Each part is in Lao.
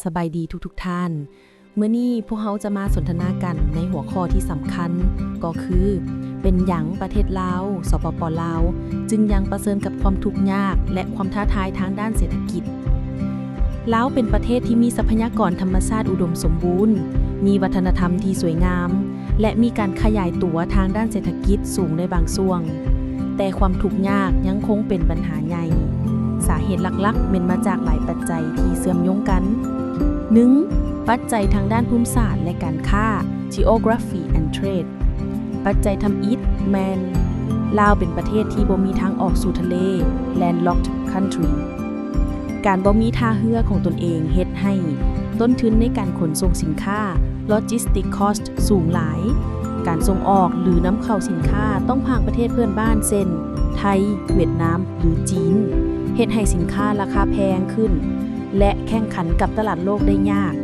ສະບາຍດີທຸກໆທ່ານ. ມື້ນີ້ພວກເຮົາຈະມາສົນທະນາກັນໃນຫົວຂໍ້ທີ່ສຳຄັນ ກໍຄື ເປັນຫຍັງປະເທດລາວ, ສປປ ລາວ ຈຶ່ງຍັງປະເຊີນກັບຄວາມທຸກຍາກ ແລະ ຄວາມທ້າທາຍທາງດ້ານເສດຖະກິດ? ລາວເປັນປະເທດທີ່ມີຊັບພະຍາກອນທຳມະຊາດອຸດົມສົມບູນ, ມີວັດທະນະທຳທີ່ສວຍງາມ ແລະ ມີການຂະຫຍາຍຕົວທາງດ້ານເສດຖະກິດສູງໃນບາງຊ່ວງ, ແຕ່ຄວາມທຸກຍາກຍັງຄົງເປັນບັນຫາໃຫຍ່. ສາເຫດຫຼັກໆແມ່ນມາຈາກຫຼາຍປັດໄຈທີ່ເຊື່ອມໂຍງກັນ. ໜຶ່ງ, ປັດໄຈທາງດ້ານພູມສາດ ແລະ ການຄ້າ Geography and Trade. ປັດໄຈທຳອິດແມ່ນ ລາວເປັນປະເທດທີ່ບໍ່ມີທາງອອກສູ່ທະເລ Landlocked Country. ການບໍ່ມີທ່າເຮືອຂອງຕົນເອງເຮັດໃຫ້ຕົ້ນທຶນໃນການຂົນສົ່ງສິນຄ້າ Logistic Cost ສູງຫຼາຍ. ການສົ່ງອອກ ຫຼື ນຳເຂົ້າສິນຄ້າຕ້ອງຜ່ານປະເທດເພື່ອນບ້ານ ເຊັ່ນ ໄທ, ຫວຽດນາມ ຫຼື ຈີນ, ເຮັດໃຫ້ສິນຄ້າລາຄາແພງຂຶ້ນ ແລະ ແຂ່ງຂັນກັບຕະຫຼາດໂລກໄດ້ຍາກ.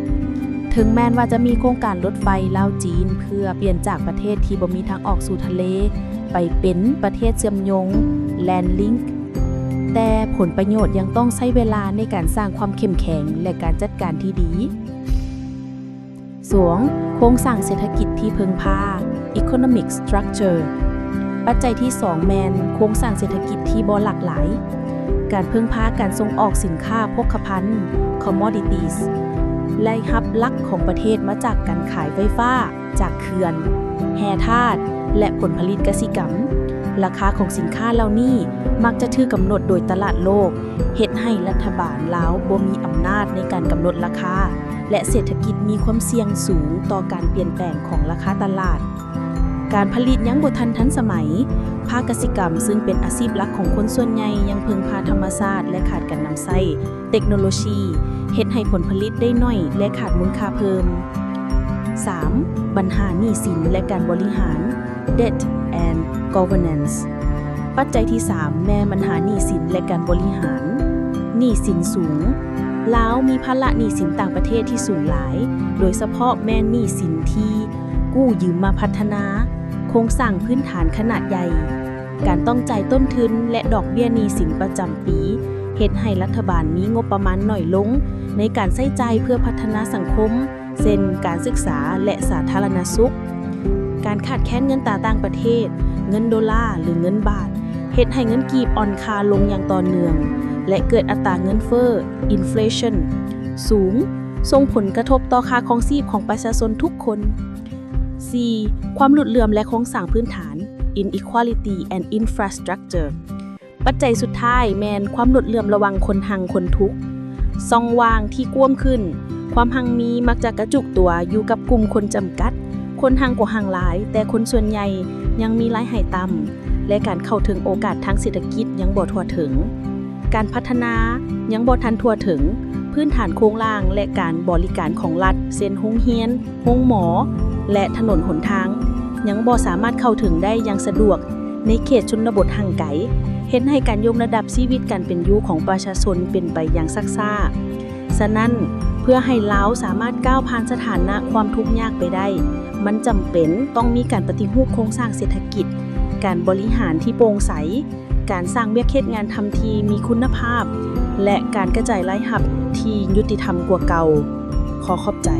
ເຖິງແມ່ນວ່າຈະມີໂຄງການລົດໄຟລາວ-ຈີນ ເພື່ອປ່ຽນຈາກປະເທດທີ່ບໍ່ມີທາງອອກສູ່ທະເລ ໄປເປັນປະເທດເຊື່ອມໂຍງ Land Link, ແຕ່ຜົນປະໂຫຍດຍັງຕ້ອງໃຊ້ເວລາໃນການສ້າງຄວາມເຂັ້ມແຂງ ແລະ ການຈັດການທີ່ດີ. ສອງ, ໂຄງສ້າງເສດຖະກິດທີ່ເພິ່ງພາ Economic Structure. ປັດໄຈທີສອງແມ່ນໂຄງສ້າງເສດຖະກິດທີ່ບໍ່ຫຼາກຫຼາຍ. ການເພິ່ງພາການສົ່ງອອກສິນຄ້າໂພຄະພັນ Commodities. ລາຍຮັບຫຼັກຂອງປະເທດມາຈາກການຂາຍໄຟຟ້າ ຈາກເຂື່ອນ, ແຮ່ທາດ ແລະ ຜົນຜະລິດກະສິກຳ. ລາຄາຂອງສິນຄ້າເຫຼົ່ານີ້ມັກຈະຖືກກຳນົດໂດຍຕະຫຼາດໂລກ, ເຮັດໃຫ້ລັດຖະບານລາວບໍ່ມີອຳນາດໃນການກຳນົດລາຄາ ແລະ ເສດຖະກິດມີຄວາມສ່ຽງສູງຕໍ່ການປ່ຽນແປງຂອງລາຄາຕະຫຼາດ. ການຜະລິດຍັງບໍ່ທັນທັນສະໄໝ. ພາກກະສິກຳ, ຊຶ່ງເປັນອາຊີບຫຼັກຂອງຄົນສ່ວນໃຫຍ່, ຍັງເພິ່ງພາທຳມະຊາດ ແລະ ຂາດການນຳໃຊ້ ເຕັກໂນໂລຊີ ເຮັດໃຫ້ຜົນຜະລິດໄດ້ໜ້ອຍ ແລະ ຂາດມູນຄ່າເພີ່ມ. ສາມ, ບັນຫາໜີ້ສິນ ແລະ ການບໍລິຫານ Debt and Governance. ປັດໄຈທີສາມແມ່ນບັນຫາໜີ້ສິນ ແລະ ການບໍລິຫານ. ໜີ້ສິນສູງ. ລາວມີພາລະໜີ້ສິນຕ່າງປະເທດທີ່ສູງຫຼາຍ, ໂດຍສະເພາະແມ່ນໜີ້ສິນທີ່ກູ້ຢືມມາພັດທະນາໂຄງສ້າງພື້ນຖານຂະໜາດໃຫຍ່. ການຕ້ອງຈ່າຍຕົ້ນທຶນ ແລະ ດອກເບ້ຍໜີ້ສິນປະຈຳປີ ເຮັດໃຫ້ລັດຖະບານມີງົບປະມານໜ້ອຍລົງໃນການໃຊ້ຈ່າຍເພື່ອພັດທະນາສັງຄົມ, ເຊັ່ນ ການສຶກສາ ແລະ ສາທາລະນະສຸກ. ການຂາດແຄນເງິນຕາຕ່າງປະເທດ, ເງິນໂດລາ ຫຼື ເງິນບາດ, ເຮັດໃຫ້ເງິນກີບອ່ອນຄ່າລົງຢ່າງຕໍ່ເນື່ອງ ແລະ ເກີດອັດຕາເງິນເຟີ້, inflation, ສູງ, ສົ່ງຜົນກະທົບຕໍ່ຄ່າຄອງຊີບຂອງປະຊາຊົນທຸກຄົນ. ສີ່, ຄວາມຫຼຸດເຫຼື່ອມ ແລະ ໂຄງສ້າງພື້ນຖານ Inequality and Infrastructure. ປັດໄຈສຸດທ້າຍແມ່ນຄວາມຫຼົດເຫຼື່ອມລະຫວ່າງຄົນຮັ່ງຄົນທຸກ. ຊ່ອງວ່າງທີ່ກວ້າງຂຶ້ນ, ຄວາມຮັ່ງມີມັກຈະກະຈຸກຕົວຢູ່ກັບກຸ່ມຄົນຈຳກັດ. ຄົນຮັ່ງກໍຮັ່ງຫຼາຍ, ແຕ່ຄົນສ່ວນໃຫຍ່ຍັງມີລາຍໄຫ້ຕ່ຳ ແລະ ການເຂົ້າເຖິງໂອກາດທາງເສດຖະກິດຍັງບໍ່ທົ່ວເຖິງ. ການພັດທະນາຍັງບໍ່ທັນທົ່ວເຖິງ, ພື້ນຖານໂຄງລ່າງ ແລະ ການບໍລິການຂອງລັດ ເຊັ່ນ ໂຮງຮຽນ, ໂຮງໝໍ ແລະ ຖະໜົນຫົນທາງ ຍັງບໍ່ສາມາດເຂົ້າເຖິງໄດ້ຢ່າງສະດວກ ໃນເຂດຊົນນະບົດຫ່າງໄກ, ເຮັດໃຫ້ການຍົກລະດັບຊີວິດການເປັນຢູ່ຂອງປະຊາຊົນເປັນໄປຢ່າງຊັກຊ້າ. ສະນັ້ນ, ເພື່ອໃຫ້ລາວສາມາດກ້າວຜ່ານສະຖານະຄວາມທຸກຍາກໄປໄດ້, ມັນຈຳເປັນຕ້ອງມີການປະຕິຮູບໂຄງສ້າງເສດຖະກິດ, ການບໍລິຫານທີ່ໂປ່ງໃສ, ການສ້າງວຽກເຮັດງານທຳທີ່ມີຄຸນນະພາບ ແລະ ການກະຈາຍລາຍຮັບທີ່ຍຸຕິທຳກວ່າເກົ່າ. ຂໍຂອບໃຈ.